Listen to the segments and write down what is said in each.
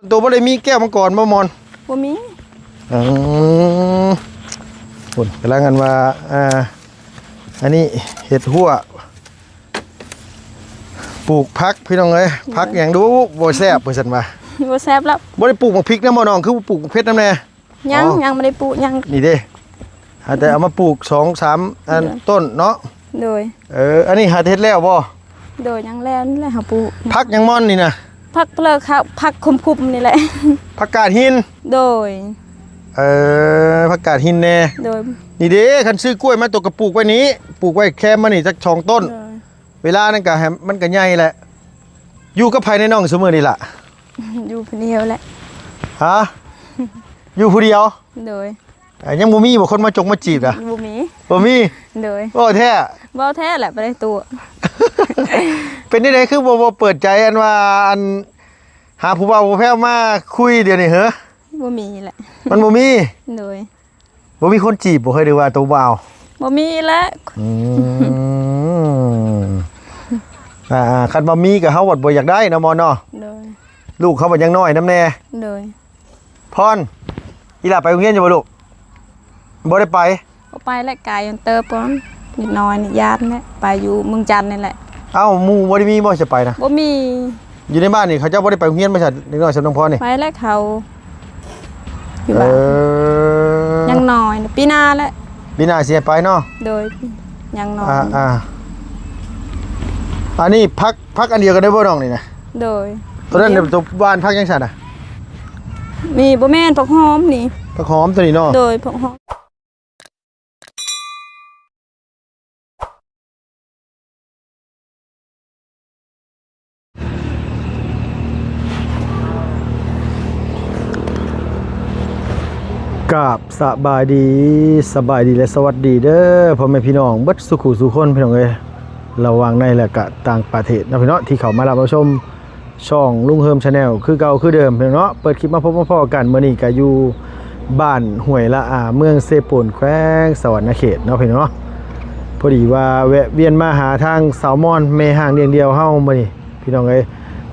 ໂຕບໍ່ໄດ້ມີແກ້ວມັງກອນບໍ່ມອນ? ບໍ່ມີ. ອືມ ພຸ້ນກຳລັງອັນວ່າ ອ່າ ອັນນີ້ເຮັດຮົ້ວ ປູກຜັກພີ່ນ້ອງເອີຍ. ໂດຍ. ຜັກຫຍັງດູບໍ່ແຊບວ່າຊັ້ນວ່າ. ບໍ່ແຊບແລ້ວ. ບໍ່ໄດ້ປູກໝາກພິກນຳບໍ່ນ້ອງ? ຄືບໍ່ປູກໝາກເຜັດນຳແດ່? ຍັງ ອໍ ຍັງບໍ່ໄດ້ປູກຫຍັງ. ນີ້ເດ້ ຫາແຕ່ເອົາມາປູກສອງສາມອັນ ໂດຍ ຕົ້ນເນາະ. ໂດຍ. ເອີ ອັນນີ້ຫາເຮັດແລ້ວບໍ່? ໂດຍ ຍັງແລ້ວນີ້ແຫຼະ ເຮົາປູກ. ຜັກຫຍັງມອນນີ້ນະ? ຜັກເພີກ ຜັກຂຸມໆນີ້ແຫຼະ. ຜັກກາດຫີນ? ໂດຍ. ເອີ ຜັກກາດຫີນແດ່. ໂດຍ. ນີ້ເດ້ ຄັນຊື້ກ້ວຍມາໂຕກະປູກໄວ້ນີ້ ປູກໄວ້ແຄມມານີ້ຈັກສອງຕົ້ນ. ໂດຍ. ເວລານັ້ນກະໃຫ້ມັນກະໃຫຍ່ແຫຼະ. ຢູ່ກັບໃຜແດ່ນ້ອງຊຸມື້ນີ້ລະ? ຢູ່ຜູ້ດຽວແຫຼະ. ຮະ? ຢູ່ຜູ້ດຽວ? ໂດຍ. ອ່າ ຍັງບໍ່ມີບໍ່ຄົນມາຈົກມາຈີບນະ? ບໍ່ມີ. ບໍ່ມີ? ໂດຍ. ເວົ້າແທ້? ເວົ້າແທ້ແຫຼະ ບໍ່ໄດ້ຕົວະ. ເປັນຈັ່ງໃດຄືບໍ່ ບໍ່ເປີດໃຈ ອັນວ່າ ອັນ ຫາຜູ້ບ່າວຜູ້ແພ້ວມາຄຸຍດຽວນີ້ເຫີ? ບໍ່ມີແຫຼະ. ມັນບໍ່ມີ? ໂດຍ. ບໍ່ມີຄົນຈີບບໍ່ເຄີຍ ຫຼືວ່າໂຕບໍ່ເອົາ? ບໍ່ມີແຫຼະ. ອືມ ອ່າໆ ຄັນວ່າມີກໍເຮົາບັດບໍ່ຢາກໄດ້ເນາະ ມອນເນາະ. ໂດຍ. ລູກເຮົາບັດຍັງນ້ອຍນຳແດ່. ໂດຍ. ພອນ ອີຫຼ້າໄປໂຮງຮຽນຢູ່ບໍ່ລູກ? ບໍ່ໄດ້ໄປ. ບໍ່ໄປແຫຼະ ໄກເຕີບກ່ອນ ນິດໜ້ອຍນີ້ ຢ້ານແຫຼະ ໄປຢູ່ເມືອງຈັນນີ້ແຫຼະ. ເອົ້າ ໝູ່ບໍ່ໄດ້ມີບໍ່ ຈະໄປນະ? ບໍ່ມີ. ຢູ່ໃນບ້ານນີ້ ເຂົາເຈົ້າບໍ່ໄດ້ໄປໂຮງຮຽນບໍ່ຊັ້ນ ເດັກນ້ອຍສຳນອງພອນນີ້? ໄປແຫຼະ ເຂົາຢູ່ບ້ານ. ເອີ ຍັງນ້ອຍ ປີໜ້າແຫຼະ. ປີໜ້າຊິໃຫ້ໄປເນາະ? ໂດຍ ຍັງນ້ອຍ. ອ່າໆ ອັນນີ້ຜັກ ຜັກອັນດຽວກັນໄດ້ບໍ່ນ້ອງນີ້ນະ? ໂດຍ. ຕົວນັ້ນ ໂຕຫວ່ານຜັກຫຍັງຊັ້ນນະ? ນີ້ບໍ່ແມ່ນ ຜັກຫອມນີ້. ຜັກຫອມຕົວນີ້ເນາະ? ໂດຍ ຜັກຫອມ. ກາບສະບາຍດີ ສະບາຍດີ ແລະ ສະຫວັດດີເດີ ພໍ່ແມ່ພີ່ນ້ອງເບິດສູ່ຄູ່ສູ່ຄົນ ພີ່ນ້ອງເອີຍ ລະຫວ່າງໃນ ແລະ ກະຕ່າງປະເທດເນາະ ພີ່ນ້ອງ ທີ່ເຂົ້າມາຮັບມາຊົມ ຊ່ອງລຸງເຮີມ Channel ຄືເກົ່າຄືເດີມເນາະ. ເປີດຄລິບມາພົບມາພໍ້ກັນ ມື້ນີ້ກະຢູ່ບ້ານຫ້ວຍລະອາ ເມືອງເຊໂປນ ແຂວງສະຫວັນນະເຂດເນາະ ພີ່ນ້ອງເນາະ. ພໍດີວ່າແວະວຽນມາຫາທາງສາວມອນ ແມ່ຮ້າງລ້ຽງດ່ຽວເຮົາມື້ນີ້ ພີ່ນ້ອງເອີຍ.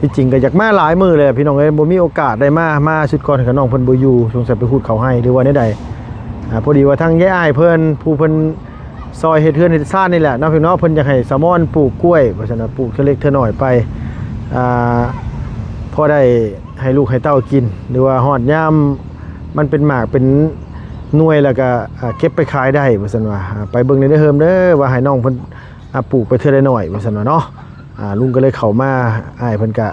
ທີ່ຈິງກະຢາກມາຫຼາຍມື້ແລ້ວ ພີ່ນ້ອງເອີຍ ບໍ່ມີໂອກາດໄດ້ມາ. ມາຊຸດກ່ອນກະນ້ອງເພິ່ນບໍ່ຢູ່ ສົງໄສໄປຫູດເຂົ້າໄຮ່ ຫຼືວ່າແນວໃດ. ອາ ພໍດີວ່າທາງຍາຍອ້າຍເພິ່ນ ຜູ້ເພິ່ນ ຊ່ອຍເຮັດເຮືອນເຮັດຊານນີ້ແຫຼະເນາະ ພີ່ນ້ອງເນາະ. ເພິ່ນຢາກໃຫ້ສາວມອນປູກກ້ວຍວ່າຊັ້ນນະ ປູກເທື່ອເລັກເທື່ອນ້ອຍໄປ ອ່າ ພໍໄດ້ໃຫ້ລູກໃຫ້ເຕົ້າກິນ ຫຼືວ່າຮອດຍາມມັນເປັນໝາກເປັນໜ່ວຍແລ້ວກະ ອ່າ ເກັບໄປຂາຍໄດ້ວ່າຊັ້ນວ່າ. ອ່າ ໄປເບິ່ງແດ່ເດີເຮີມເດີ ວ່າໃຫ້ນ້ອງເພິ່ນ ອ່າ ປູກໄປເທື່ອລະໜ້ອຍວ່າຊັ້ນວ່າເນາະ. ອ່າ ລຸງກໍເລີຍເຂົ້າມາ ອ້າຍເພິ່ນກະ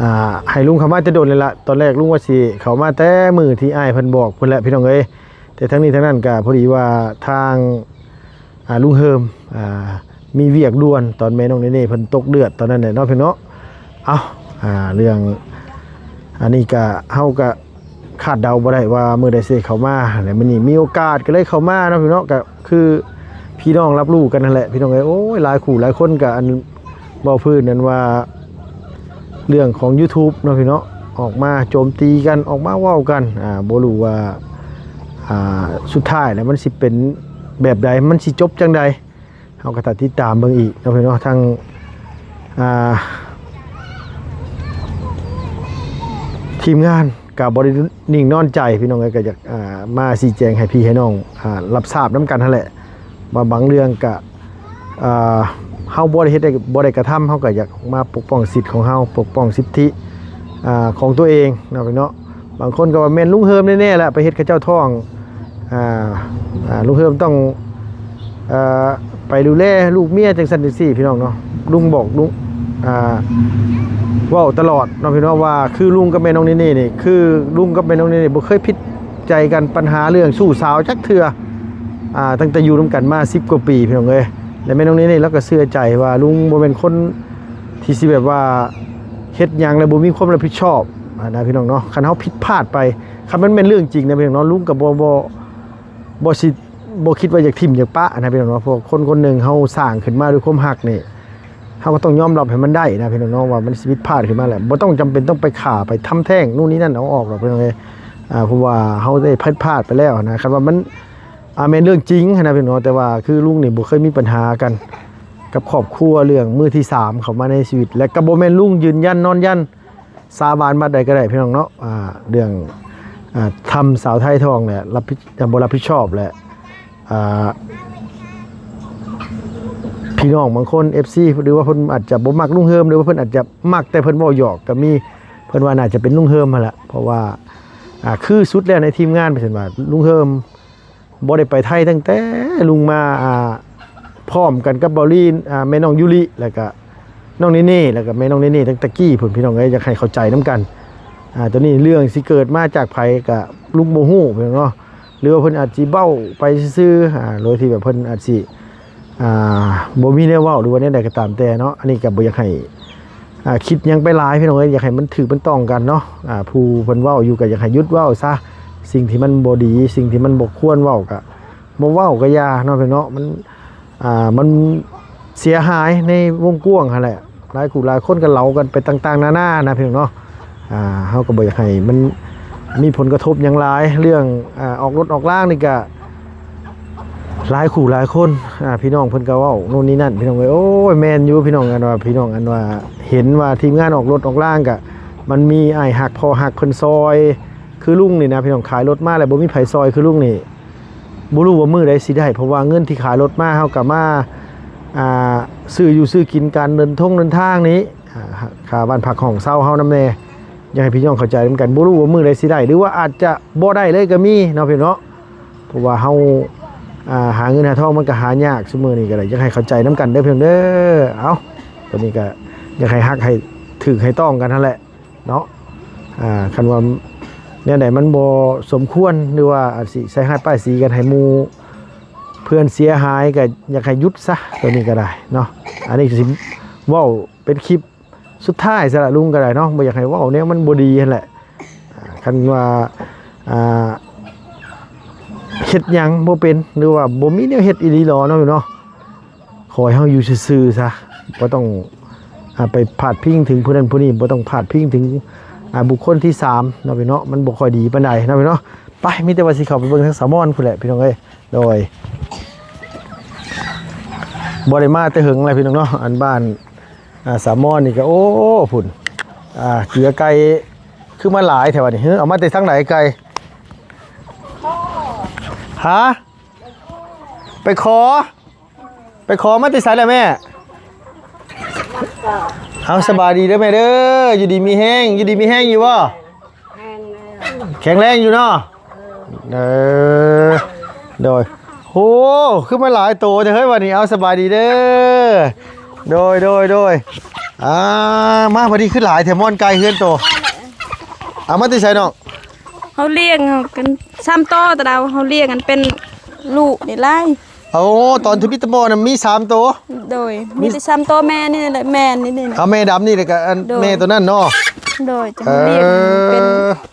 ອ່າ ໃຫ້ລຸງເຂົ້າມາແຕ່ດົນແລ້ວລະ. ຕອນແລກລຸງວ່າຊິເຂົ້າມາແຕ່ມື້ທີ່ອ້າຍເພິ່ນບອກພຸ້ນແຫຼະ ພີ່ນ້ອງເອີຍ. ແຕ່ທັງນີ້ທັງນັ້ນກະພໍດີວ່າທາງ ອ່າ ລຸງເຮີມ ອ່າ ມີວຽກດ່ວນຕອນແມ່ນ້ອງເນເນ່ເພິ່ນຕົກເລືອດຕອນນັ້ນແຫຼະເນາະ ພີ່ນ້ອງເນາະ. ເອົ້າ ອ່າ ເລື່ອງອັນນີ້ກະ ເຮົາກະຄາດເດົາບໍ່ໄດ້ວ່າມື້ໃດຊິໄດ້ເຂົ້າມາ ແລະ ມື້ນີ້ມີໂອກາດກໍເລີຍເຂົ້າມາເນາະ ພີ່ນ້ອງເນາະ. ກະຄືພີ່ນ້ອງຮັບຮູ້ກັນຫັ້ນແຫຼະ ພີ່ນ້ອງເອີຍ. ໂອ້ຍ ຫຼາຍຄູ່ຫຼາຍຄົນກະ ອັນ ເວົ້າພື້ນນັ້ນວ່າ ເລື່ອງຂອງ YouTube ເນາະ ພີ່ນ້ອງເນາະ ອອກມາໂຈມຕີກັນ ອອກມາເວົ້າກັນ ອ່າ ບໍ່ຮູ້ວ່າ ອ່າ ສຸດທ້າຍແລ້ວມັນຊິເປັນແບບໃດ ມັນຊິຈົບຈັ່ງໃດ ເຮົາກໍຖ້າຕິດຕາມເບິ່ງອີກເນາະ ພີ່ນ້ອງເນາະ. ທາງ ອ່າ ທີມງານກໍບໍ່ໄດ້ນິ່ງນອນໃຈ ພີ່ນ້ອງເອີຍ ກໍຢາກ ອ່າ ມາຊີ້ແຈງໃຫ້ພີ່ໃຫ້ນ້ອງ ອ່າ ຮັບຊາບນຳກັນຫັ້ນແຫຼະ ວ່າບາງເລື່ອງກະ ອ່າ ເຮົາບໍ່ໄດ້ເຮັດ ບໍ່ໄດ້ກະທຳ ເຮົາກະຢາກມາປົກປ້ອງສິດຂອງເຮົາ ປົກປ້ອງສິດທິ ອ່າ ຂອງຕົວເອງເນາະ ພີ່ນ້ອງເນາະ. ບາງຄົນກໍວ່າແມ່ນລຸງເຮີມແນ່ໆແຫຼະ ໄປເຮັດເຂົາເຈົ້າທ້ອງ ອ່າ ອ່າ ລຸງເຮີມຕ້ອງ ເອີ ໄປດູແລລູກເມຍຈັ່ງຊັ້ນຈັ່ງຊີ້ ພີ່ນ້ອງເນາະ. ລຸງບອກ ລຸງ ອ່າ ເວົ້າຕະຫຼອດເນາະ ພີ່ນ້ອງ ວ່າຄືລຸງກັບແມ່ນ້ອງເນເນ່ນີ້ ຄືລຸງກັບແມ່ນ້ອງເນເນ່ບໍ່ເຄີຍຜິດໃຈກັນ ປັນຫາເລື່ອງຊູ້ສາວຈັກເທື່ອ ອ່າ ຕັ້ງແຕ່ຢູ່ນຳກັນມາສິບກວ່າປີ ພີ່ນ້ອງເອີຍ. ແລະ ແມ່ນ້ອງເນເນ່ລາວກໍເຊື່ອໃຈວ່າລຸງບໍ່ແມ່ນຄົນທີ່ຊິແບບວ່າເຮັດຫຍັງແລ້ວບໍ່ມີຄວາມຮັບຜິດຊອບຫັ້ນນະ ພີ່ນ້ອງເນາະ. ຄັນເຮົາຜິດພາດໄປ ຄັນມັນແມ່ນເລື່ອງຈິງນະ ພີ່ນ້ອງເນາະ ລຸງກໍບໍ່ ບໍ່ ບໍ່ຊິ ບໍ່ຄິດວ່າຢາກຖິ້ມຢາກປະຫັ້ນນະ ພີ່ນ້ອງເນາະ. ເພາະວ່າຄົນຄົນໜຶ່ງເຮົາສ້າງຂຶ້ນມາດ້ວຍຄວາມຮັກນີ້ ເຮົາກໍຕ້ອງຍອມຮັບໃຫ້ມັນໄດ້ນະ ພີ່ນ້ອງເນາະ ວ່າມັນຊິຜິດພາດຂຶ້ນມາແຫຼະ. ບໍ່ຕ້ອງຈຳເປັນຕ້ອງໄປຂ້າໄປທຳແທ້ງນູ້ນນີ້ນັ້ນເອົາອອກດອກ ພີ່ນ້ອງເອີຍ. ອ່າ ເພາະວ່າເຮົາໄດ້ຜິດພາດໄປແລ້ວນະ. ຄັນວ່າມັນ ອ່າ ແມ່ນເລື່ອງຈິງຫັ້ນນະ ພີ່ນ້ອງເນາະ ແຕ່ວ່າຄືລຸງນີ້ບໍ່ເຄີຍມີບັນຫາກັນກັບຄອບຄົວ ເລື່ອງມືທີສາມເຂົ້າມາໃນຊີວິດ ແລະ ກໍບໍ່ແມ່ນລຸງຢືນຢັນນອນຢັນ ສາບານບັດໃດກໍໄດ້ພີ່ນ້ອງເນາະ ອ່າ ເລື່ອງ ອ່າ ທຳສາວໄທທ້ອງແຫຼະ ຮັບຜິດ ບໍ່ຮັບຜິດຊອບແຫຼະ ອ່າ ພີ່ນ້ອງບາງຄົນ ເອັຟຊີ ຫຼືວ່າເພິ່ນອາດຈະບໍ່ມັກລຸງເຮີມ ຫຼືວ່າເພິ່ນອາດຈະມັກແຕ່ເພິ່ນເວົ້າຫຍອກກໍມີ ເພິ່ນວ່າໜ້າຈະເປັນລຸງເຮີມຫັ້ນລະ ເພາະວ່າ ອ່າ ຄືສຸດແລ້ວໃນທີມງານ ເພິ່ນວ່າລຸງເຮີມ ບໍ່ໄດ້ໄປໄທຕັ້ງແຕ່ລຸງມາ ອ່າ ພ້ອມກັນກັບເບົາລີ ອ່າ ແມ່ນ້ອງຢູລິ ແລ້ວກະນ້ອງເນເນ່ ແລ້ວກະແມ່ນ້ອງເນເນ່ ຕັ້ງແຕ່ກີ້ພຸ້ນ ພີ່ນ້ອງເອີຍ ຢາກໃຫ້ເຂົ້າໃຈນຳກັນ ອ່າ ໂຕນີ້ເລື່ອງຊິເກີດມາຈາກໃຜກະລຸງບໍ່ຮູ້ ພີ່ນ້ອງເນາະ ຫຼືວ່າເພິ່ນອາດຊິເວົ້າໄປຊື່ໆ ອ່າ ໂດຍທີ່ແບບເພິ່ນອາດຊິ ອ່າ ບໍ່ມີແນວເວົ້າ ຫຼືວ່າແນວໃດກໍຕາມແຕ່ເນາະ ອັນນີ້ກໍບໍ່ຢາກໃຫ້ ອ່າ ຄິດຫຍັງໄປຫຼາຍພີ່ນ້ອງເອີຍ ຢາກໃຫ້ມັນຖືກມັນຕ້ອງກັນເນາະ ອ່າ ຜູ້ເພິ່ນເວົ້າຢູ່ກໍຢາກໃຫ້ຢຸດເວົ້າຊະ ສິ່ງທີ່ມັນບໍ່ດີ ສິ່ງທີ່ມັນບໍ່ຄວນເວົ້າກໍບໍ່ເວົ້າກໍຢ່າເນາະ ພີ່ນ້ອງເນາະ ມັນ ອ່າ ມັນເສຍຫາຍໃນວົງກວ້າງຫັ້ນແຫຼະ ຫຼາຍຄູ່ຫຼາຍຄົນກໍເລົ່າກັນໄປຕ່າງໆນານານະ ພີ່ນ້ອງເນາະ ອ່າ ເຮົາກໍບໍ່ຢາກໃຫ້ມັນມີຜົນກະທົບຫຍັງຫຼາຍ ເລື່ອງ ອ່າ ອອກລົດອອກລາງນີ້ກະ ຫຼາຍຄູ່ຫຼາຍຄົນ ອ່າ ພີ່ນ້ອງເພິ່ນກໍເວົ້າໂນ່ນນີ້ນັ້ນ ພີ່ນ້ອງເອີຍ ໂອ້ຍ ແມ່ນຢູ່ພີ່ນ້ອງ ອັນວ່າ ພີ່ນ້ອງ ອັນວ່າເຫັນວ່າທີມງານອອກລົດອອກລາງກະ ມັນມີອ້າຍຮັກພໍ່ຮັກເພິ່ນຊ່ອຍ ຄືລຸງນີ້ນະ ພີ່ນ້ອງ ຂາຍລົດມາແລ້ວບໍ່ມີໃຜຊ່ອຍຄືລຸງນີ້ ບໍ່ຮູ້ວ່າມື້ໃດຊິໄດ້ ເພາະວ່າເງິນທີ່ຂາຍລົດມາ ເຮົາກໍມາ ອ່າ ຊື້ຢູ່ຊື້ກິນ ການເດີນທົງເດີນທາງນີ້ ອ່າ ຄ່າບ້ານພັກຫ້ອງເຊົ່າເຮົານຳແດ່ ຢາກໃຫ້ພີ່ນ້ອງເຂົ້າໃຈນຳກັນ ບໍ່ຮູ້ວ່າມື້ໃດຊິໄດ້ ຫຼືວ່າອາດຈະບໍ່ໄດ້ເລີຍກໍມີເນາະ ພີ່ນ້ອງເນາະ ເພາະວ່າເຮົາ ອ່າ ຫາເງິນຫາທອງມັນກໍຫາຍາກ ຊຸມື້ນີ້ກໍໄດ້ ຢາກໃຫ້ເຂົ້າໃຈນຳກັນເດີ ພີ່ນ້ອງເດີ ເອົ້າ ຕອນນີ້ກໍຢາກໃຫ້ຮັກໃຫ້ຖືກໃຫ້ຕ້ອງກັນຫັ້ນແຫຼະ ເນາະ ອ່າ ຄັນວ່າແນວໃດມັນບໍ່ສົມຄວນ ຫຼືວ່າອາດຊິໃສ່ຮ້າຍປ້າຍສີກັນໃຫ້ໝູ່ເພື່ອນເສຍຫາຍ ກໍຢາກໃຫ້ຢຸດຊະ ໂຕນີ້ກໍໄດ້ເນາະ ອັນນີ້ກໍຊິເວົ້າເປັນຄລິບສຸດທ້າຍຊະລະ ລຸງກໍໄດ້ເນາະ ບໍ່ຢາກໃຫ້ເວົ້າແນວມັນບໍ່ດີຫັ້ນແຫຼະ ອ່າ ຄັນວ່າ ອ່າ ເຮັດຫຍັງບໍ່ເປັນ ຫຼືວ່າບໍ່ມີແນວເຮັດອີ່ຫຼີຫຼໍເນາະ ເນາະ ຂໍໃຫ້ເຮົາຢູ່ຊື່ໆຊະ ບໍ່ຕ້ອງ ອ່າ ໄປພາດພິງເຖິງຜູ້ນັ້ນຜູ້ນີ້ ບໍ່ຕ້ອງພາດພິງເຖິງ ອ່າ ບຸກຄົນທີສາມເນາະພີ່ເນາະ ມັນບໍ່ຄ່ອຍດີປານໃດເນາະພີ່ເນາະ ໄປ ມີແຕ່ວ່າຊິເຂົ້າໄປເບິ່ງທາງສາວມອນພຸ້ນແຫຼະພີ່ນ້ອງເອີຍ ໂດຍ ບໍ່ໄດ້ມາແຕ່ເຫິງແລ້ວພີ່ນ້ອງເນາະ ອັນບ້ານ ອ່າ ສາວມອນນີ້ກໍ ໂອ້ ພຸ້ນ ອ່າ ເກືອໄກ່ຄືມາຫຼາຍແທ້ວະນີ້ ເອີ ເອົາມາແຕ່ທາງໃດໄກ່ ຮະ ໄປຂໍ ໄປຂໍມາແຕ່ໃສລະແມ່? ເອົາ ສະບາຍດີເດີແມ່ເດີ ຢູ່ດີມີແຮງ ຢູ່ດີມີແຮງຢູ່ບໍ່? ແຂງແຮງຢູ່ເນາະ ເອີ ໂດຍ ໂອ້ ຄືມາຫຼາຍໂຕແທ້ເຮີ້ຍ ບັດນີ້ ເອົາ ສະບາຍດີເດີ ໂດຍ ໂດຍ ໂດຍ ອ່າ ມາ ບັດນີ້ຄືຫຼາຍແທ້ ມ່ອນໄກ່ເຮືອນໂຕ ເອົາມາແຕ່ໃສນ້ອງ? ເຮົາລ້ຽງກັນສາມໂຕ ແຕ່ລາວເຮົາລ້ຽງກັນເປັນລູກນີ້ຫຼາຍ ໂອ້ ຕອນທຳອິດຕະໝໍ້ນະມີສາມໂຕ ໂດຍ ມີ ມີແຕ່ສາມໂຕ ແມ່ນີ້ແຫຼະ ແມ່ນີ້ ເອົາແມ່ດຳນີ້ແຫຼະ ກັບອັນ ໂດຍ ແມ່ໂຕນັ້ນເນາະ ໂດຍ ຈະ ເອີ ລ້ຽງເປັນ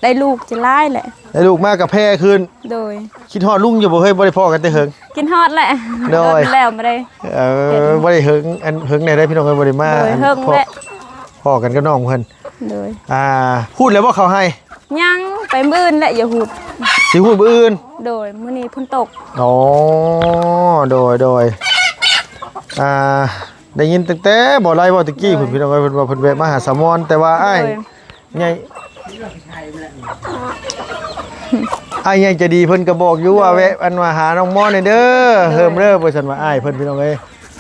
ໄດ້ລູກຈະຫຼາຍແຫຼະ ໄດ້ລູກມາກໍແຜ່ຂຶ້ນ ໂດຍ ຄິດຮອດລຸງຢູ່ບໍ່ເຮີ້ຍ ບໍ່ໄດ້ພໍ້ກັນແຕ່ເຫິງ ຄິດຮອດແຫຼະ ໂດຍ ດົນແລ້ວບໍ່ໄດ້ ເອີ ເຫັນ ບໍ່ໄດ້ເຫິງ ອັນເຫິງແດ່ໄດ໋ພີ່ນ້ອງເອີຍ ບໍ່ໄດ້ມາ ໂດຍ ອັນ ເຫິງ ພໍ້ ແຫຼະ ພໍ້ກັນກັບນ້ອງເພິ່ນ ໂດຍ ອ່າ ພູດແລ້ວບໍ່ເຂົ້າໄຮ່? ຍັງ ໄປມື້ອື່ນແຫຼະ ຢ່າຫູດ ຊິຫູດມື້ອື່ນ ໂດຍ ມື້ນີ້ຝົນຕົກ ອໍ ໂດຍ ໂດຍ ອ່າ ໄດ້ຍິນຕັ້ງແຕ່ບໍ່ໄລ່ເວົ້າຕະກີ້ພຸ້ນ ໂດຍ ພີ່ນ້ອງເອີຍ ເພິ່ນວ່າເພິ່ນແວະມາຫາສາວມອນ ແຕ່ວ່າອ້າຍ ໂດຍ ໃຫຍ່ ອ້າຍໃຫຍ່ໃຈດີເພິ່ນກໍບອກຢູ່ວ່າ ໂດຍ ແວະ ອັນວ່າຫານ້ອງມອນແດ່ເດີ ໂດຍ ເຮີມເດີ ວ່າຊັ້ນວ່າອ້າຍເພິ່ນ ພີ່ນ້ອງເອີຍ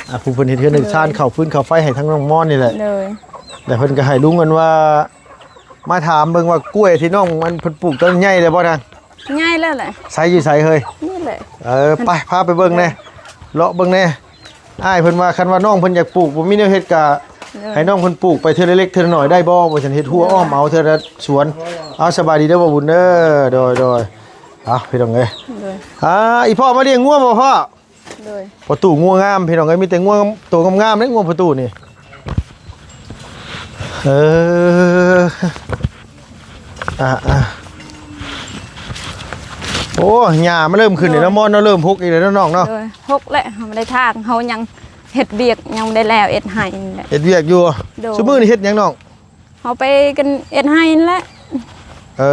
ອ່າ ຜູ້ເພິ່ນເຮັດເຮືອນເຮັດຊານ ໂດຍ ເຂົ້າຟືນເຂົ້າໄຟໃຫ້ທາງນ້ອງມອນນີ້ແຫຼະ ໂດຍ ແລ້ວເພິ່ນກໍໃຫ້ລຸງ ອັນວ່າ ມາຖາມເບິ່ງວ່າກ້ວຍທີ່ນ້ອງມັນເພິ່ນປູກຕອນໃຫຍ່ແລ້ວບໍ່ນະ? ໃຫຍ່ແລ້ວແຫຼະ ໃສຢູ່ໃສເຮີ້ຍ? ນີ້ແຫຼະ ເອີ ໄປ ພາໄປເບິ່ງແດ່ ເລາະເບິ່ງແດ່ ອ້າຍເພິ່ນວ່າ ຄັນວ່ານ້ອງເພິ່ນຢາກປູກ ບໍ່ມີແນວເຮັດກະ ໂດຍ ໃຫ້ນ້ອງເພິ່ນປູກໄປເທື່ອເລັກໆເທື່ອນ້ອຍໄດ້ບໍ່? ວ່າຊັ້ນ ເຮັດຮົ້ວອ້ອມເອົາເທື່ອລະສວນ ເອົາ ສະບາຍດີເດີ ບ່າວບຸນເດີ ໂດຍ ໂດຍ ເອົາ ພີ່ນ້ອງເອີຍ ໂດຍ ອ່າ ອີ່ພໍ່ມາລ້ຽງງົວບໍ່ພໍ່? ໂດຍ ພໍ່ຕູ້ງົວງາມ ພີ່ນ້ອງເອີຍ ມີແຕ່ງົວໂຕງາມໆເດ້ ງົວພໍ່ຕູ້ນີ້ ເອີ ອ່າໆ ໂອ້ ຫຍ້າມັນເລີ່ມຂຶ້ນແລ້ວເນາະ ໂດຍ ມອນເນາະ ເລີ່ມຫົກອີກແລ້ວເນາະນ້ອງເນາະ ໂດຍ ຫົກແລ້ວ ເຮົາບໍ່ໄດ້ຖາງ ເຮົາຍັງເຮັດວຽກ ຍັງບໍ່ໄດ້ແລ້ວ ເຮັດໄຮ່ນີ້ແຫຼະ ເຮັດວຽກຢູ່ ໂດຍ ຊຸມື້ນີ້ເຮັດຫຍັງນ້ອງ? ເຮົາໄປກັນເຮັດໄຮ່ນັ້ນແຫຼະ ເອີ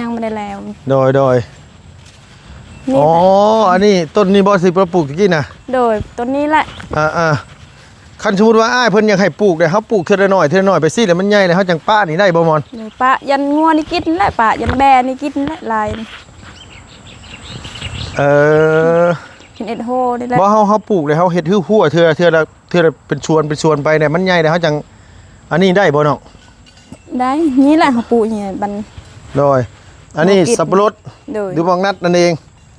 ຍັງບໍ່ໄດ້ແລ້ວ ໂດຍ ໂດຍ ນີ້ ອໍ ອັນນີ້ຕົ້ນນີ້ບໍ່ ທີ່ປະປູກຕະກີ້ນະ ໂດຍ ຕົ້ນນີ້ແຫຼະ ອ່າໆ ຄັນສົມມຸດວ່າອ້າຍເພິ່ນຢາກໃຫ້ປູກເດ້ ເຮົາປູກເທື່ອລະໜ້ອຍ ເທື່ອລະໜ້ອຍໄປຊີ້ ແລ້ວມັນໃຫຍ່ແລ້ວ ເຮົາຈັ່ງປະນີ້ໄດ້ບໍ່ມອນ? ໂດຍ ປະຢັນງົວນີ້ກິນແຫຼະ ປະຢັນແບ້ນີ້ກິນແຫຼະ ລາຍນີ້. ເອີ ກິນເອັດໂຮນີ້ແຫຼະ. ບໍ່ ເຮົາ ເຮົາປູກແລ້ວ ເຮົາເຮັດຮືຮົ້ວເທື່ອ ເທື່ອລະ ເທື່ອລະເປັນສວນ ເປັນສວນໄປແຫຼະ ມັນໃຫຍ່ແລ້ວ ເຮົາຈັ່ງອັນນີ້ໄດ້ບໍ່ນ້ອງ? ໄດ້ ນີ້ແຫຼະ ເຮົາປູກນີ້ບັນ. ໂດຍ ອັນນີ້ສັບປະລົດ ໂດຍ ຫຼືບັກນັດນັ້ນເອງ.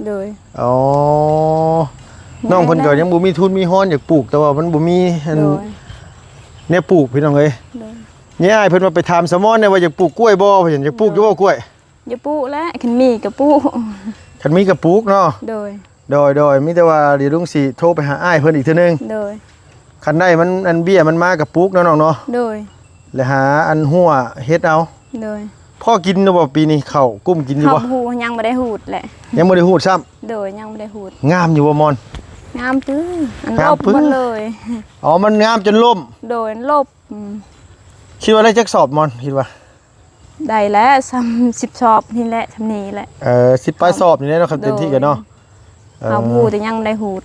ໂດຍ ອໍ ນ້ອງເພິ່ນກໍຍັງບໍ່ມີທຶນມີຮອນຢາກປູກ ແຕ່ວ່າມັນບໍ່ມີອັນ ໂດຍ ແນວປູກ ພີ່ນ້ອງເອີຍ. ໂດຍ ນີ້ອ້າຍເພິ່ນວ່າໄປຖາມສາວມອນແດ່ວ່າຢາກປູກກ້ວຍບໍ່ ວ່າຊັ້ນ ຢາກປູກຢູ່ບໍ່ກ້ວຍ? ຢ່າປູກແຫຼະ ຄັນມີກໍປູກ ຄັນມີກໍປູກເນາະ. ໂດຍ ໂດຍ ໂດຍ ມີແຕ່ວ່າດຽວລຸງຊິໂທໄປຫາອ້າຍເພິ່ນອີກເທື່ອໜຶ່ງ. ໂດຍ ຄັນໄດ້ມັນ ອັນເບ້ຍມັນມາກໍປູກເນາະນ້ອງເນາະ. ໂດຍ ແລ້ວຫາອັນຮົ້ວເຮັດເອົາ. ໂດຍ ພໍກິນຢູ່ບໍ່ປີນີ້ ເຂົ້າກຸ້ມກິນຢູ່ບໍ່? ເຂົ້າຫູດ ຍັງບໍ່ໄດ້ຫູດແຫຼະ ຍັງບໍ່ໄດ້ຫູດຊ້ຳ. ໂດຍ ຍັງບໍ່ໄດ້ຫູດ. ງາມຢູ່ບໍ່ມອນ? ງາມປຶ້ ອັນ ງາມປຶ້ ລົບໝົດເລີຍ. ອໍ ມັນງາມຈົນລົ້ມ. ໂດຍ ລົບ. ອືມ ຄິດວ່າໄດ້ຈັກສອບມອນ ຄິດວ່າ? ໄດ້ແລ້ວ ສ່ຳສິບສອບນີ້ແຫຼະ ສ່ຳນີ້ແຫຼະ. ເອີ ສິບປາຍສອບນີ້ແຫຼະເນາະ ຄັນເຕັມທີ່ກໍເນາະ. ໂດຍ ເອີ ເຮົາຫູດແຕ່ຍັງບໍ່ໄດ້ຫູດ.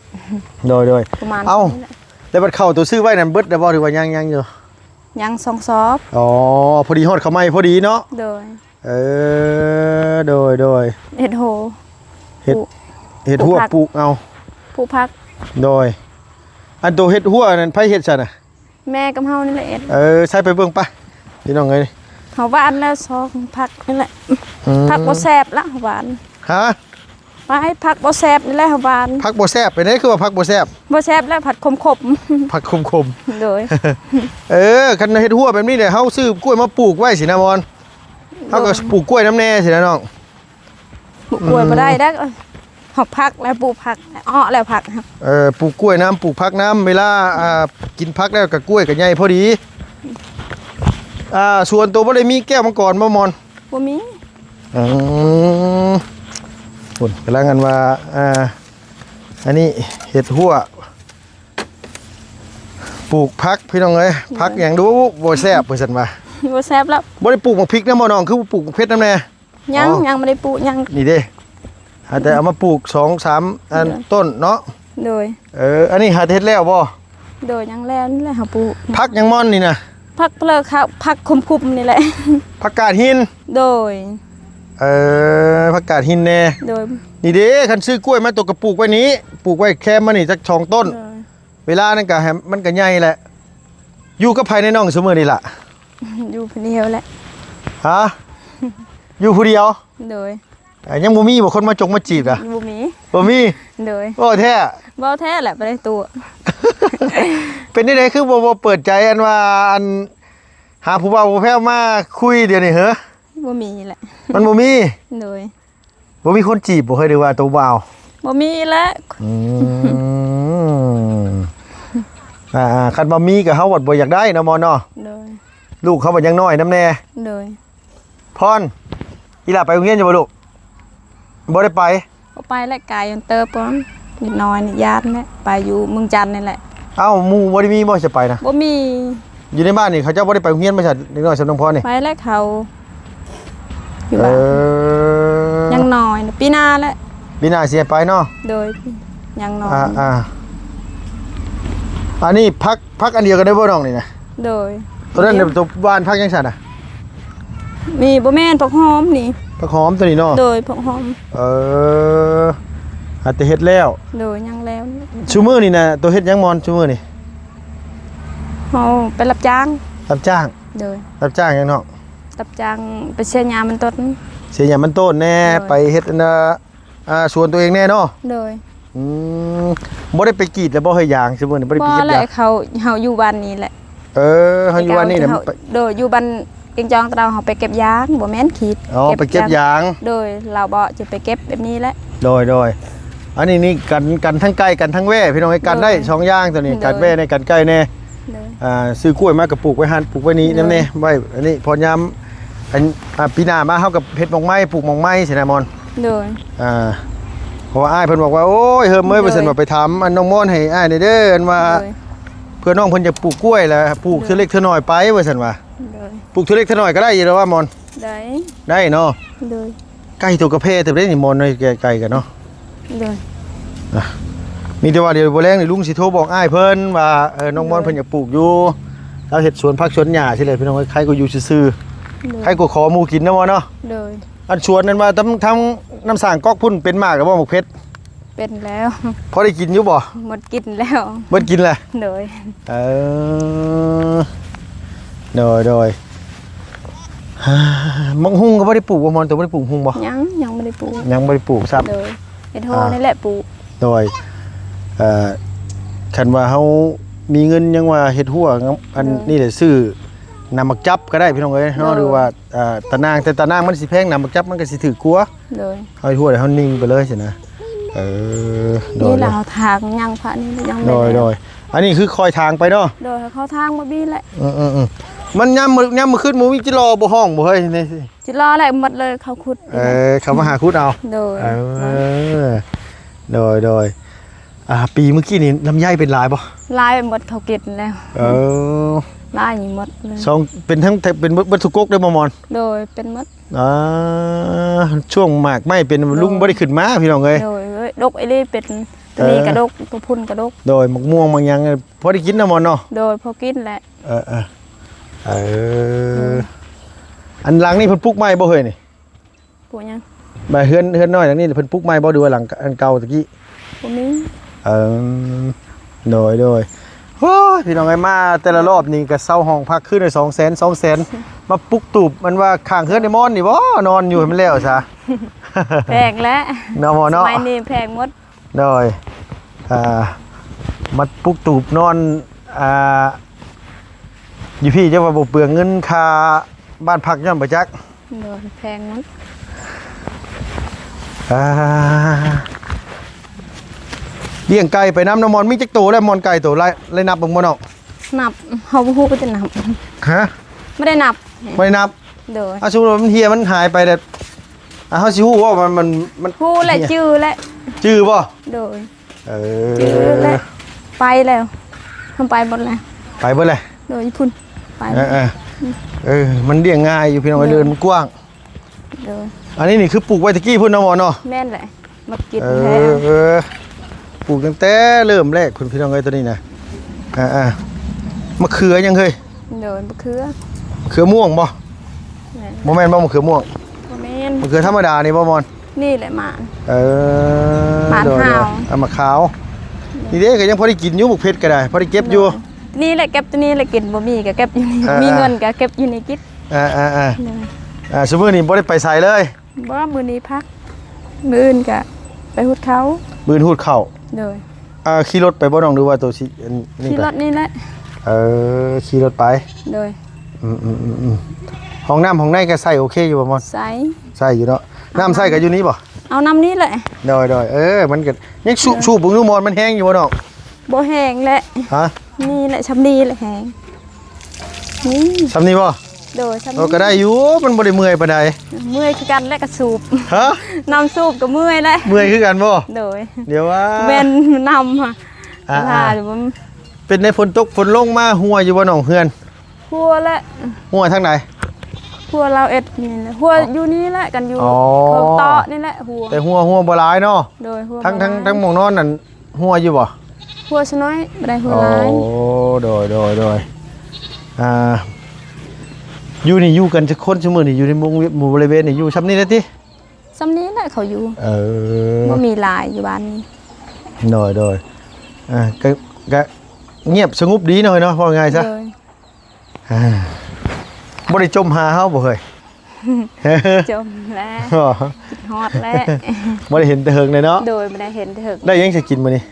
ໂດຍ ໂດຍ ປະມານ ເອົ້າ ນີ້ແຫຼະ. ແລ້ວບັດເຂົ້າໂຕຊື້ໄວ້ນັ້ນເບິດແລ້ວບໍ່ ຫຼືວ່າຍັງ ຍັງຢູ່? ຍັງສອງສອບ. ອໍ ພໍດີຮອດເຂົ້າໃໝ່ພໍດີເນາະ. ໂດຍ ເອີ ໂດຍ ໂດຍ ເຮັດໂຮ ເຮັດ ປູກ ເຮັດຮົ້ວ ປູກຜັກ ປູກເອົາ ປູກຜັກ. ໂດຍ ອັນໂຕເຮັດຮົ້ວນັ້ນໃຜເຮັດຊັ້ນນະ? ແມ່ກັບເຮົານີ້ແຫຼະເຮັດ. ເອີ ໃສ່ໄປເບິ່ງປະ ພີ່ນ້ອງເອີຍ. ເຮົາຫວ່ານແລ້ວຊອກຜັກນີ້ແຫຼະ. ອືມ ຜັກບໍ່ແຊບລະຫວ່ານ. ຮະ? ໄປ ຜັກບໍ່ແຊບນີ້ແຫຼະຫວານ. ຜັກບໍ່ແຊບ ເປັນໃດຄືວ່າຜັກບໍ່ແຊບ? ບໍ່ແຊບແລ້ວ ຜັດຂົມໆ. ຜັກຂົມໆ. ໂດຍ ເອີ ຄັນເຮັດຮົ້ວແບບນີ້ແຫຼະ ເຮົາຊື້ກ້ວຍມາປູກໄວ້ຊິນະມອນ. ເຮົາກໍ ໂດຍ ປູກກ້ວຍນຳແດ່ຊິນະນ້ອງ. ປູກກ້ວຍ ອືມ ບໍ່ໄດ້ດອກ ເຮົາຜັກແລ້ວ ປູກຜັກ ເອາະແລ້ວຜັກ. ເອີ ປູກກ້ວຍນຳ ປູກຜັກນຳ ເວລາ ອ່າ ກິນຜັກແລ້ວກໍກ້ວຍກໍໃຫຍ່ພໍດີ. ອ່າ ສວນໂຕບໍ່ໄດ້ມີແກ້ວມັງກອນບໍ່ມອນ? ບໍ່ມີ. ອືມ ພຸ້ນ ກຳລັງອັນວ່າ ອ່າ ອັນນີ້ເຮັດຮົ້ວ ປູກຜັກ ພີ່ນ້ອງເອີຍ. ໂດຍ ຜັກຫຍັງດູບໍ່ແຊບ ວ່າຊັ້ນວ່າ. ບໍ່ແຊບແລ້ວ. ບໍ່ໄດ້ປູກໝາກພິກນຳບໍ່ນ້ອງ? ຄືບໍ່ປູກໝາກເຜັດນຳແດ່? ຍັງ ອໍ ຍັງບໍ່ໄດ້ປູກຫຍັງ. ນີ້ເດ້ ຫາແຕ່ເອົາມາປູກສອງສາມອັນ ໂດຍ ຕົ້ນເນາະ. ໂດຍ ເອີ ອັນນີ້ຫາແຕ່ເຮັດແລ້ວບໍ່? ໂດຍ ຍັງແລ້ວນີ້ແຫຼະ ເຮົາປູກ. ຜັກຫຍັງມອນນີ້ນະ? ຜັກເພີກ ຜັກ ຜັກຂຸມໆນີ້ແຫຼະ. ຜັກກາດຫີນ. ໂດຍ ເອີ ຜັກກາດຫີນແດ່. ໂດຍ ນີ້ເດ້ ຄັນຊື້ກ້ວຍມາ ໂຕກໍປູກໄວ້ນີ້ ປູກໄວ້ແຄມມານີ້ຈັກສອງຕົ້ນ. ໂດຍ ເວລານັ້ນກໍໃຫ້ມັນກໍໃຫຍ່ແຫຼະ. ຢູ່ກັບໃຜໃນນ້ອງຊຸມື້ນີ້ລະ? ຢູ່ຜູ້ດຽວແຫຼະ. ຮະ? ຢູ່ຜູ້ດຽວ? ໂດຍ ອ່າ ຍັງບໍ່ມີບໍ່ຄົນມາຈົກມາຈີບນະ? ບໍ່ມີ. ບໍ່ມີ? ໂດຍ ເວົ້າແທ້? ເວົ້າແທ້ແຫຼະ ບໍ່ໄດ້ຕົວະ. ເປັນຈັ່ງໃດຄືບໍ່ ບໍ່ເປີດໃຈ ອັນວ່າ ອັນ ຫາຜູ້ບ່າວຜູ້ແພ້ວມາຄຸຍດຽວນີ້ເຫີ? ບໍ່ມີແຫຼະ. ມັນບໍ່ມີ? ໂດຍ ບໍ່ມີຄົນຈີບບໍ່ເຄີຍ ຫຼືວ່າໂຕບໍ່ເອົາ? ບໍ່ມີແຫຼະ. ອືມ ອ່າໆ ຄັນວ່າມີກໍເຮົາບັດບໍ່ຢາກໄດ້ເນາະ ມອນເນາະ. ໂດຍ ລູກເຮົາບັດຍັງນ້ອຍນຳແດ່. ໂດຍ ພອນ ອີຫຼ້າໄປໂຮງຮຽນຢູ່ບໍ່ລູກ? ບໍ່ໄດ້ໄປ. ບໍ່ໄປແຫຼະ ໄກເຕີບ ເດັກນ້ອຍນີ້ຢ້ານແຫຼະ ໄປຢູ່ເມືອງຈັນນີ້ແຫຼະ. ເອົ້າ ໝູ່ບໍ່ໄດ້ມີບໍ່ ຈະໄປນະ? ບໍ່ມີ. ຢູ່ໃນບ້ານນີ້ເຂົາເຈົ້າບໍ່ໄດ້ໄປໂຮງຮຽນບໍ່ຊັ້ນ ເດັກນ້ອຍສຳນອງພອນນີ້? ໄປແລ້ວ ເຂົາຢູ່ ເອີ ບ້ານ ຍັງນ້ອຍ ປີໜ້າແຫຼະ. ປີໜ້າຊິໃຫ້ໄປເນາະ. ໂດຍ ຍັງນ້ອຍ. ອ່າໆ ອັນນີ້ຜັກ ຜັກອັນດຽວກັນໄດ້ບໍ່ນ້ອງນີ້ນະ? ໂດຍ ຕອນນັ້ນ ໂຕຫວ່ານຜັກຫຍັງຊັ້ນນະ? ນີ້ບໍ່ແມ່ນ ຜັກຫອມນີ້. ຜັກຫອມໂຕນີ້ເນາະ? ໂດຍ ຜັກຫອມ. ເອີ ຫາແຕ່ເຮັດແລ້ວ. ໂດຍ ຍັງແລ້ວ. ຊຸມື້ນີ້ນະ ໂຕເຮັດຫຍັງມອນ ຊຸມື້ນີ້? ເຮົາໄປຮັບຈ້າງ. ຮັບຈ້າງ? ໂດຍ ຮັບຈ້າງຫຍັງນ້ອງ? ຮັບຈ້າງໄປເສຍຫຍ້າມັນຕົ້ນ. ເສຍຫຍ້າມັນຕົ້ນແດ່. ໂດຍ ໄປເຮັດອັນນ່າ ອ່າ ສວນຕົວເອງແດ່ເນາະ. ໂດຍ ອືມ ບໍ່ໄດ້ໄປກຣີດແລ້ວບໍ່ ເຮີ້ຍ ຢາງ ຊຸມື້ນີ້ບໍ່ໄດ້ໄປກຣີດຢາງ? ບໍ່ແຫຼະ ເຂົາ ເຮົາຢູ່ບ້ານນີ້ແຫຼະ. ເອີ ເຮົາຢູ່ບ້ານນີ້ແຫຼະ. ໂດຍ ຢູ່ບ້ານ ເກງຈອງຕະເຮົາໄປເກັບຢາງ ບໍ່ແມ່ນກຣີດ. ອໍ ໄປເກັບຢາງ. ໂດຍ ລາວເບາະຈະໄປເກັບແບບນີ້ແຫຼະ. ໂດຍໆ ອັນນີ້ນີ້ກັນ ກັນທັງໄກ່ກັນທັງແວ່ ພີ່ນ້ອງເອີຍ. ກັນໄດ້ສອງຢ່າງໂຕນີ້. ໂດຍ ກັນແວ່ແດ່ ກັນໄກ່ແດ່. ໂດຍ ອ່າ ຊື້ກ້ວຍມາກໍປູກໄວ້ຫັ້ນ ປູກໄວ້ນີ້ ໂດຍ ນຳແດ່ ໄວ້ອັນນີ້ ພໍຍາມ ອັນ ອ່າ ປີໜ້າມາເຮົາກໍເຮັດໝາກໄມ້ ປູກໝາກໄມ້ຊິນະມອນ. ໂດຍ ອ່າ ເພາະວ່າອ້າຍເພິ່ນບອກວ່າ ໂອ້ຍ ເຮີ້ມເອີຍ ໂດຍ ວ່າຊັ້ນວ່າ ໄປຖາມອັນນ້ອງມອນໃຫ້ອ້າຍແດ່ເດີ ອັນວ່າ ໂດຍ ເພື່ອນ້ອງເພິ່ນຢາກປູກກ້ວຍ ແລ້ວປູກເທື່ອເລັກເທື່ອໜ້ອຍໄປ ວ່າຊັ້ນວ່າ. ໂດຍ ປູກເທື່ອເລັກເທື່ອໜ້ອຍກໍໄດ້ຢູ່ແລ້ວວ່າມອນ. ໄດ້ ໄດ້ເນາະ. ໂດຍ ໄກ່ໂຕກະແພແຕ່ເດ້ນີ້ມອນ ໄກ່ ໄກ່ກັນເນາະ. ໂດຍ ອ່ະ ມີແຕ່ວ່າດຽວບໍ່ແລງນີ້ລຸງຊິໂທບອກອ້າຍເພິ່ນວ່າ ເອີ ນ້ອງມອນເພິ່ນຢາກປູກຢູ່ ລາວເຮັດສວນຜັກສວນຫຍ້າຊີ້ແຫຼະ ພີ່ນ້ອງເອີຍ ໃຄກວ່າຢູ່ຊື່ໆ ໂດຍ ໃຄກວ່າຂໍໝູ່ກິນນຳບໍ່ເນາະ ໂດຍ ອັນສວນນັ້ນວ່າທາງ ທາງນ້ຳສ້າງກອກພຸ້ນເປັນໝາກແລ້ວບໍ່ ໝາກເຜັດ ເປັນແລ້ວ ພໍໄດ້ກິນຢູ່ບໍ່ ໝົດກິນແລ້ວ ໝົດກິນແລ້ວ ໂດຍ ເອີ ໂດຍ ໂດຍ ໝາກຫຸ່ງກໍບໍ່ໄດ້ປູກບໍ່ ມອນ ໂຕບໍ່ໄດ້ປູກຫຸ່ງບໍ່ ຍັງ ຍັງບໍ່ໄດ້ປູກ ຍັງບໍ່ໄດ້ປູກຊ້ຳ ໂດຍ ເຮັດໂຮ ອ່າ ນີ້ແຫຼະປູກ ໂດຍ ເອີ ຄັນວ່າເຮົາມີເງິນຍັງວ່າເຮັດຮົ້ວ ອັນ ໂດຍ ນີ້ແຫຼະ ຊື້ນ້ຳໝາກຈັບກໍໄດ້ ພີ່ນ້ອງເອີຍເນາະ ໂດຍ ຫຼືວ່າ ອ່າ ຕານາງ ແຕ່ຕານາງມັນຊິແພງ ນ້ຳໝາກຈັບມັນກໍຊິຖືກກວ່າ ໂດຍ ເຮົາເຮັດຮົ້ວແລ້ວເຮົານິ່ງໄປເລີຍຊີ້ນະ ເອີ ໂດຍ ນີ້ລະເຮົາຖາງຍັງພະນີ້ຍັງ ໂດຍ ໂດຍ ອັນນີ້ຄືຄ່ອຍຖາງໄປເນາະ ໂດຍ ເຂົາຖາງບໍ່ບີແຫຼະ ເອີໆໆ ມັນຍາມມື້ ຍາມມື້ຄືນບໍ່ມີຈິລໍບໍ່ຮ້ອງບໍ່ເຮີ້ຍ ຈິລໍແຫຼະໝົດເລີຍ ເຂົາຂຸດ ເອີ ເຂົາມາຫາຂຸດເອົາ ໂດຍ ເອີ ໂດຍ ໂດຍ ອ່າ ປີມື້ກີ້ນີ້ລຳໄຍເປັນຫຼາຍບໍ່ ຫຼາຍໝົດ ເຂົາກິນແລ້ວ ເອີ ຫຼາຍໝົດເລີຍ ສອງ ເປັນທັງ ເປັນເບິດ ເບິດທຸກກົກເດ້ບໍ່ມອນ ໂດຍ ເປັນໝົດ ອ່າ ຊ່ວງໝາກໄມ້ເປັນ ໂດຍ ລຸງບໍ່ໄດ້ຂຶ້ນມາ ພີ່ນ້ອງເອີຍ ໂດຍ ດົກອີ່ຫຼີ ເປັນ ເອີ ໂຕນີ້ກະດົກ ໂຕພຸ້ນກະດົກ ໂດຍ ໝາກມ່ວງໝາກຫຍັງ ພໍໄດ້ກິນນະມອນເນາະ ໂດຍ ພໍກິນແຫຼະ ເອີໆ ເອີ ອັນຫຼັງນີ້ເພິ່ນປຸກໃໝ່ບໍ່ເຮີ້ຍນີ້ ປູກຫຍັງ ບາດເຮືອນ ເຮືອນນ້ອຍຫຼັງນີ້ເພິ່ນປຸກໃໝ່ບໍ່ ຫຼືວ່າຫຼັງອັນເກົ່າຕະກີ້ ບໍ່ມີ ເອີ ໂດຍ ໂດຍ ໂອ້ຍ ພີ່ນ້ອງເອີຍ ມາແຕ່ລະລອບນີ້ກໍເຊົ່າຫ້ອງພັກຄືນລະສອງແສນ ສອງແສນ ມາປຸກຕູບ ມັນວ່າຂ້າງເຮືອນໄອ້ມອນນີ້ບໍ່ ນອນຢູ່ໃຫ້ມັນແລ້ວຊະ ແພງແຫຼະ ເນາະໝໍເນາະ ສະໄໝນີ້ແພງໝົດ ໂດຍ ອ່າ ມາປຸກຕູບນອນ ອ່າ ຢູ່ພີ້ ເຈົ້າວ່າບໍ່ເປືອງເງິນຄ່າບ້ານພັກຍ້ອນບໍ່ຈັກ ໂດຍ ແພງໝົດ ອ່າ ລ້ຽງໄກ່ໄປນຳເນາະ ມອນ ມີຈັກໂຕແລ້ວ ມອນ ໄກ່ໂຕ ໄລ່ ໄລ່ນັບເບິ່ງບໍ່ນ້ອງ ນັບ ເຮົາບໍ່ຮູ້ ບໍ່ໄດ້ນັບ ຮະ ບໍ່ໄດ້ນັບ ບໍ່ໄດ້ນັບ ໂດຍ ອ່າ ສົມມຸດວ່າມັນເຫ່ຍ ມັນຫາຍໄປແລ້ວ ອ່າ ເຮົາຊິຮູ້ວ່າມັນ ມັນ ມັນ ຮູ້ແຫຼະ ຈື່ແຫຼະ ຈື່ບໍ່ ໂດຍ ເອີ ຈື່ແຫຼະ ໄປແລ້ວ ເຮົາໄປໝົດແລ້ວ ໄປເບິດແລ້ວ ໂດຍ ພຸ້ນ ໄປ ເອີ ເອີ ມັນລ້ຽງງ່າຍຢູ່ ພີ່ນ້ອງ ໂດຍ ເດີນມັນກວ້າງ ໂດຍ ອັນນີ້ນີ້ຄືປູກໄວ້ແຕ່ກີ້ພຸ້ນເນາະ ໝໍເນາະ ແມ່ນແຫຼະ ໝາກກິນ ເອີ ແລ້ວ ເອີ ປູກຕັ້ງແຕ່ເລີ່ມແລກພຸ້ນ ພີ່ນ້ອງເອີຍ ໂຕນີ້ນະ ອ່າໆ ມະເຂືອຫຍັງເຮີ້ຍ ໂດຍ ມະເຂືອ ມະເຂືອມ່ວງບໍ່ ແມ່ນ ບໍ່ແມ່ນບໍ່ ມະເຂືອມ່ວງ ບໍ່ແມ່ນ ມະເຂືອທຳມະດານີ້ບໍ່ ມອນ ນີ້ແຫຼະໝານ ເອີ ໝານ ໂດຍ ຫາວ ໂດຍ ເອົາ ໝາກຂາວ ໂດຍ ນີ້ເດ້ ກໍຍັງພໍໄດ້ກິນຢູ່ ໝາກເຜັດກໍໄດ້ ພໍໄດ້ເກັບຢູ່ ໂດຍ ນີ້ແຫຼະ ເກັບໂຕນີ້ແຫຼະກິນ ບໍ່ມີກໍເກັບຢູ່ນີ້ ອ່າໆ ມີເງິນກໍເກັບຢູ່ນີ້ກິນ ອ່າໆໆ ໂດຍ ອ່າ ຊຸມື້ນີ້ບໍ່ໄດ້ໄປໃສເລີຍ ບໍ່ ມື້ນີ້ພັກ ມື້ອື່ນກະໄປຫູດເຂົ້າ ມື້ອື່ນຫູດເຂົ້າ ໂດຍ ອ່າ ຂີ່ລົດໄປບໍ່ນ້ອງ ຫຼືວ່າໂຕຊິ ອັນນີ້ ຂີ່ລົດນີ້ແຫຼະ ເອີ ຂີ່ລົດໄປ ໂດຍ ອືມໆໆໆ ຫ້ອງນ້ຳຫ້ອງໃນກໍໃຊ້ໂອເຄຢູ່ບໍ່ມອນ ໃຊ້ ໃຊ້ຢູ່ເນາະ ນ້ຳໃຊ້ກໍຢູ່ນີ້ບໍ່ ເອົານ້ຳນີ້ແຫຼະ ໂດຍໆ ເອີ ມັນກໍຍັງສູບ ເອີ ສູບເບິ່ງດູມອນ ມັນແຮງຢູ່ບໍ່ນ້ອງ ບໍ່ແຮງແຫຼະ ຮະ ນີ້ແຫຼະ ຊ່ຳນີ້ແຫຼະແຮງ ນີ້ ຊ່ຳນີ້ບໍ່ ໂດຍ ຊ່ຳນີ້ ໂອ້ ກໍໄດ້ຢູ່ ມັນບໍ່ໄດ້ເມື່ອຍປານໃດ ເມື່ອຍຄືກັນແຫຼະ ກະສູບ ຮະ ນ້ຳສູບກໍເມື່ອຍແຫຼະ ເມື່ອຍຄືກັນບໍ່ ໂດຍ ດຽວວ່າ ແມ່ນນ້ຳ ອ່າໆ ເປັນໃນຝົນຕົກຝົນລົງມາຮົ່ວຢູ່ບໍ່ນ້ອງເຮືອນ ຮົ່ວແຫຼະ ຮົ່ວທາງໃດ ຮົ່ວລາວເອັດນີ້ແຫຼະ ຮົ່ວ ອໍ ຢູ່ນີ້ແຫຼະ ກັນຢູ່ ອໍ ເຂົາເຕາະນີ້ແຫຼະ ຮົ່ວ ແຕ່ຮົ່ວ ຮົ່ວບໍ່ຫຼາຍເນາະ ໂດຍ ຮົ່ວ ທາງ ບໍ່ຫຼາຍ ທາງ ທາງໝ່ອງນອນນັ້ນ ຮົ່ວຢູ່ບໍ່? ຮົ່ວຊະນ້ອຍ ບໍ່ໄດ້ຮົ່ວຫຼາຍ ໂອ້ ໂດຍ ໂດຍ ໂດຍ ອ່າ ຢູ່ນີ້ຢູ່ກັນຈັກຄົນ ຊຸມື້ນີ້ຢູ່ໃນໝູ່ ໝູ່ບໍລິເວນນີ້ ຢູ່ຊ່ຳນີ້ແຫຼະຕິ? ຊ່ຳນີ້ແຫຼະເຂົາຢູ່ ເອີ ບໍ່ມີຫຼາຍຢູ່ບ້ານນີ້ ໂດຍ ໂດຍ ອ່າ ກະ ກະງຽບສະຫງົບດີເນາະ ເນາະ ເວົ້າງ່າຍຊະ ໂດຍ ອ່າ ບໍ່ໄດ້ຈົ່ມຫາເຮົາບໍ່ເຮີ້ຍ? ຈົ່ມແຫຼະ ອໍ ຄິດຮອດແຫຼະ ບໍ່ໄດ້ເຫັນແຕ່ເຫິງເລີຍເນາະ ໂດຍ ບໍ່ໄດ້ເຫັນແຕ່ເຫິງ ໄດ້ຫຍັງຊິກິນມື້ນີ້?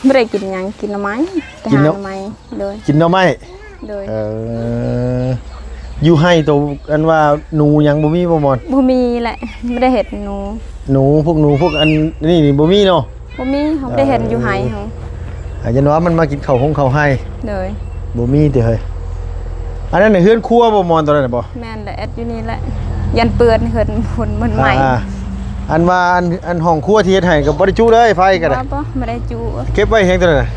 ບໍ່ໄດ້ກິນຫຍັງ ກິນໜໍ່ໄມ້ ໄປຫາໜໍ່ໄມ້ ໂດຍ ກິນໜໍ່ໄມ້ ໂດຍ ເອີ ຢູ່ໄຮ່ໂຕ ອັນວ່າໜູຫຍັງບໍ່ມີບໍ່ມອນ? ບໍ່ມີແຫຼະ ບໍ່ໄດ້ເຮັດໜູ ໜູ ພວກໜູ ພວກອັນນີ້ນີ້ບໍ່ມີເນາະ? ບໍ່ມີ ເຮົາບໍ່ໄດ້ເຮັດຢູ່ໄຮ່ເຮົາ ອ່າ ຢ້ານວ່າມັນມາກິນເຂົ້າຫົງເຂົ້າໄຮ່ ໂດຍ ບໍ່ມີຕິເຮີ້ຍ ອັນນັ້ນນະເຮືອນຄົວບໍ່ມອນ ຕອນນັ້ນນະບໍ່? ແມ່ນແຫຼະ ເຮັດຢູ່ນີ້ແຫຼະ ຢ້ານເປື້ອນເຮືອນຄົນມັນໄໝ້ ອ່າ ອັນວ່າອັນ ອັນຫ້ອງຄົວທີ່ເຮັດໃຫ້ກໍບໍ່ໄດ້ຈຸເລີຍ ໄຟກໍໄດ້ ບໍ່ ບໍ່ ບໍ່ໄດ້ຈຸ ເກັບໄວ້ຫຍັງຕົວນັ້ນນະ?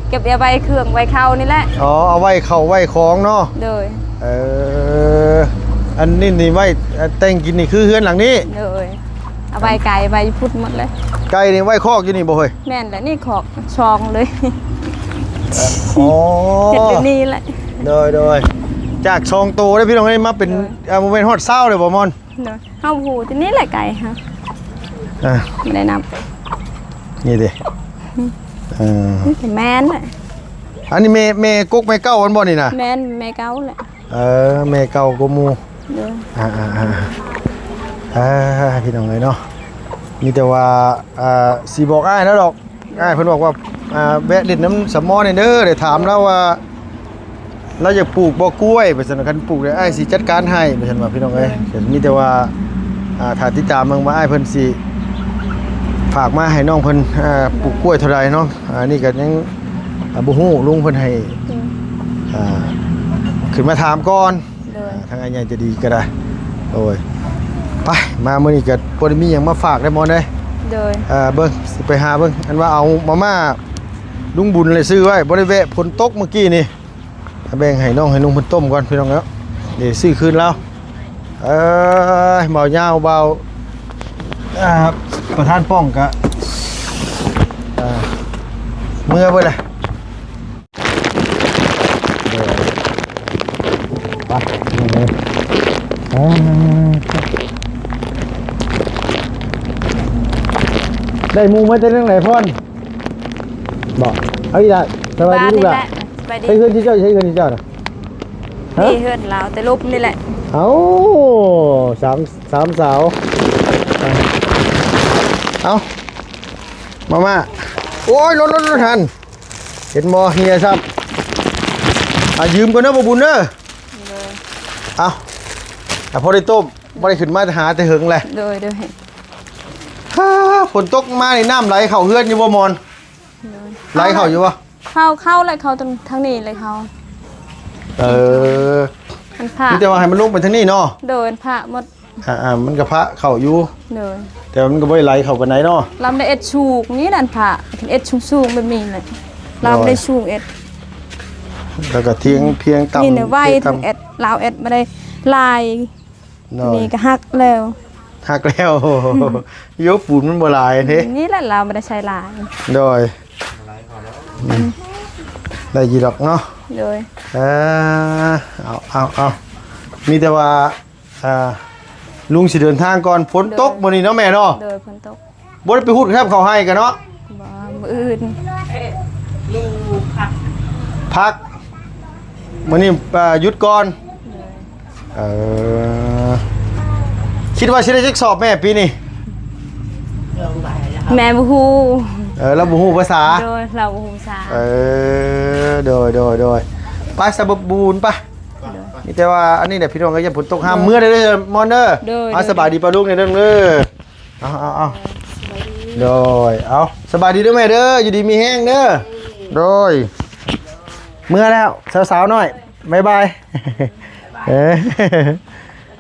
ເກັບເອົາໄວ້ເຄື່ອງໄວ້ເຂົ້ານີ້ແຫຼະ ອໍ ເອົາໄວ້ເຂົ້າໄວ້ຂອງເນາະ ໂດຍ ເອີ ອັນນີ້ນີ້ໄວ້ ເອີ ແຕ່ງກິນນີ້ຄືເຮືອນຫຼັງນີ້ ໂດຍ ເອົາໄວ້ໄກ່ໄວ້ພຸ້ນໝົດເລີຍ. ໄກ່ນີ້ໄວ້ຄອກຢູ່ນີ້ບໍ່ເຮີ້ຍ? ແມ່ນແຫຼະ ນີ້ຄອກຊ່ອງເລີຍ. ອໍ ເຮັດຢູ່ນີ້ແຫຼະ. ໂດຍ ໂດຍ ຈາກສອງໂຕເດ້ພີ່ນ້ອງເອີຍ ມາເປັນ ໂດຍ ອ່າ ບໍ່ແມ່ນຮອດຊາວເດ້ບໍ່ມອນ? ໂດຍ ເຮົາຮູ້ແຕ່ນີ້ແຫຼະໄກ່ເຮົາ. ອ່າ ບໍ່ໄດ້ນັບ. ນີ້ເດ້. ເອີ ນີ້ກໍແມ່ນແຫຼະ. ອັນນີ້ແມ່ ແມ່ກົກແມ່ເກົ່າມັນບໍ່ນີ້ນະ? ແມ່ນ ແມ່ເກົ່າແຫຼະ. ເອີ ແມ່ເກົ່າກວ່າໝູ່. ໂດຍ ອ່າໆໆ ອ່າ ພີ່ນ້ອງເອີຍເນາະ ມີແຕ່ວ່າ ອ່າ ຊິບອກອ້າຍແລ້ວດອກ. ອ້າຍເພິ່ນບອກວ່າ ອ່າ ແວະຫຼິ້ນນຳສາວມອນແດ່ເດີ ໄດ້ຖາມລາວວ່າ ລາວຢາກປູກບໍ່ກ້ວຍ ວ່າຊັ້ນ. ຄັນປູກໄດ້ອ້າຍຊິຈັດການໃຫ້ ວ່າຊັ້ນວ່າ ພີ່ນ້ອງເອີຍ. ໂດຍ ກໍມີແຕ່ວ່າ ອ່າ ຖ້າຕິດຕາມເບິ່ງວ່າອ້າຍເພິ່ນຊິຝາກມາໃຫ້ນ້ອງເພິ່ນ ອ່າ ໂດຍ ປູກກ້ວຍເທົ່າໃດເນາະ. ອັນນີ້ກໍຍັງ ອ່າ ບໍ່ຮູ້ ລຸງເພິ່ນໃຫ້ ໂດຍ ອ່າ ຂຶ້ນມາຖາມກ່ອນ. ໂດຍ ອ່າ ທາງອ້າຍໃຫຍ່ໃຈດີກໍໄດ້. ໂອ້ຍ ໄປ ມາມື້ນີ້ກໍບໍ່ໄດ້ມີຫຍັງມາຝາກໄດ້ມອນເດ້. ໂດຍ ອ່າ ເບິ່ງ ຊິໄປຫາເບິ່ງ ອັນວ່າເອົາມາມ່າລຸງບຸນແຫຼະຊື້ໄວ້ ບໍ່ໄດ້ແວະ ຝົນຕົກມື້ກີ້ນີ້. ແບ່ງໃຫ້ນ້ອງໃຫ້ນຸ່ງເພິ່ນຕົ້ມກ່ອນ ພີ່ນ້ອງເນາະ. ເດ ຊື້ຄືນລາວ. ເອີຍ ເບົາຍາວ ເບົາ ອ່າ ປະທານປ້ອງກະ ອ່າ ເມືອເບິດແຫຼະ. ເດີ ໄປ ນີ້ເລີຍ. ອ່າ ໄດ້ໝູ່ມາແຕ່ທາງໃດພອນ? ບໍ່ ເອົາອີກລະ. ສະບາຍດີລູກຫຼານ. ສະບາຍດີ. ໃຊ້ເຮືອນທີ່ເຈົ້າ ໃຊ້ເຮືອນທີ່ເຈົ້ານະ? ຮະ? ນີ້ເຮືອນລາວ ແຕ່ລົບນີ້ແຫຼະ. ເອົ້າ ສາມ ສາມສາວ. ເອົ້າ ມາ ມາ. ໂອ້ຍ ລົດ ລົດ ລົດ ຫັ້ນ ເຫັນບໍ່ ເຮຍຊ້ຳ. ອ່າ ຢືມກ່ອນເດີ ບໍ່ບຸນເດີ. ໂດຍ ເອົ້າ ອ່າ ພໍໄດ້ຕົ້ມ ບໍ່ໄດ້ຂຶ້ນມາຫາແຕ່ເຫິງແຫຼະ. ໂດຍ ໂດຍ. ຮາ ຝົນຕົກມານີ້ ນ້ຳໄຫຼເຂົ້າເຮືອນຢູ່ບໍ່ມອນ? ໂດຍ ໄຫຼເຂົ້າຢູ່ບໍ່? ເຂົ້າ ເຂົ້າແຫຼະ ເຂົ້າທາງນີ້ແຫຼະເຂົ້າ. ເອີ ມັນພະ ມີແຕ່ວ່າໃຫ້ມັນລົງໄປທາງນີ້ເນາະ. ໂດຍ ມັນພະໝົດ. ອ່າໆ ມັນກໍພະເຂົ້າຢູ່. ໂດຍ ແຕ່ວ່າມັນກໍບໍ່ໄດ້ໄຫຼເຂົ້າປານໃດເນາະ. ລຳໄດ້ເອັດສູງນີ້ນັ້ນພະ ເອັດສູງໆແບບນີ້ແຫຼະ. ລຳໄດ້ສູງເອັດ ແລ້ວກໍທຽງ ພຽງຕ່ຳ ນີ້ນະໄວ ທຽງຕ່ຳ ທັງເອັດ ລາວເອັດບໍ່ໄດ້ຫຼາຍ. ໂດຍ ນີ້ກໍຫັກແລ້ວ ຫັກແລ້ວ. ໂຍ ປູນມັນບໍ່ຫຼາຍເດ້ ນີ້ແຫຼະ ລາວບໍ່ໄດ້ໃຊ້ຫຼາຍ. ໂດຍ ອືມ ໄດ້ຢູ່ດອກເນາະ. ໂດຍ ເອີ ເອົາ ເອົາ ເອົາ ມີແຕ່ວ່າ ອ່າ ລຸງຊິເດີນທາງກ່ອນ. ຝົນຕົກ ໂດຍ ມື້ນີ້ເນາະແມ່ເນາະ. ໂດຍ ຝົນຕົກ. ບໍ່ໄດ້ໄປຫຸດແຄມເຂົ້າໄຮ່ກັນເນາະ? ບໍ່ ມື້ອື່ນ. ພັກ ມື້ນີ້ ອ່າ ຢຸດກ່ອນ. ໂດຍ ເອີ ຄິດວ່າຊິໄດ້ຈັກສອບແມ່ປີນີ້? ແມ່ບໍ່ຮູ້. ເອີ ລາວບໍ່ຮູ້ພາສາ. ໂດຍ ລາວບໍ່ຮູ້ພາສາ. ເອີ ໂດຍ ໂດຍ ໂດຍ. ໄປ ສະບັບບູນ ໄປ. ໂດຍ ມີແຕ່ວ່າອັນນີ້ແຫຼະພີ່ນ້ອງເອີຍ ຢ້ານຝົນຕົກຫ້າມ ໂດຍ ເມືອເດີມອນເດີ. ໂດຍ ເອົາ ໂດຍ ສະບາຍດີປ້າລຸງແດ່ເດີ. ເອົາ ເອົາ ເອົາ ໂດຍ ເອົາ ສະບາຍດີເດີແມ່ເດີ ຢູ່ດີມີແຮງເດີ. ໂດຍ ເມືອແລ້ວ ສາວໆນ້ອຍ ບາຍບາຍ. ເອີ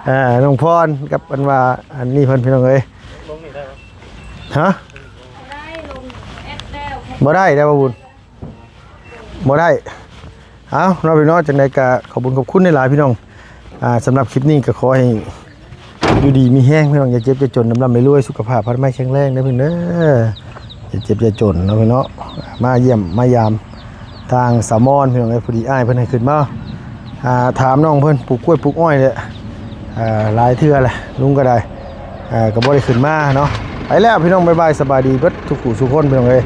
ອ່າ ນ້ອງພອນກັບອັນວ່າອັນນີ້ເພິ່ນ ພີ່ນ້ອງເອີຍ. ຮະ? ບໍ່ໄດ້ແລ້ວ ບໍ່ບຸນ. ບໍ່ໄດ້. ເອົາເນາະພີ່ນ້ອງ ຈັ່ງໃດກໍຂອບຄຸນຂອບຄຸນຫຼາຍໆ ພີ່ນ້ອງ. ອ່າ ສຳລັບຄລິບນີ້ກໍຂໍໃຫ້ຢູ່ດີມີແຮງ ພີ່ນ້ອງ ຢ່າເຈັບຢ່າຈົນ ລ່ຳໆລວຍໆ ສຸຂະພາບພະນາໄມແຂງແຮງເດີພີ່ນ້ອງເດີ. ຢ່າເຈັບຢ່າຈົນເນາະພີ່ນ້ອງເນາະ. ມາຢ້ຽມມາຢາມທາງສາວມອນ ພີ່ນ້ອງເອີຍ. ພໍດີອ້າຍເພິ່ນໃຫ້ຂຶ້ນມາ ອ່າ ຖາມນ້ອງເພິ່ນ ປູກກ້ວຍປູກອ້ອຍແຫຼະ ອ່າ ຫຼາຍເທື່ອແຫຼະ ລຸງກໍໄດ້ ອ່າ ກໍບໍ່ໄດ້ຂຶ້ນມາເນາະ. ໄປແລ້ວພີ່ນ້ອງ ບາຍບາຍ ສະບາຍດີເບິດທຸກຜູ້ທຸກຄົນ ພີ່ນ້ອງເອີຍ.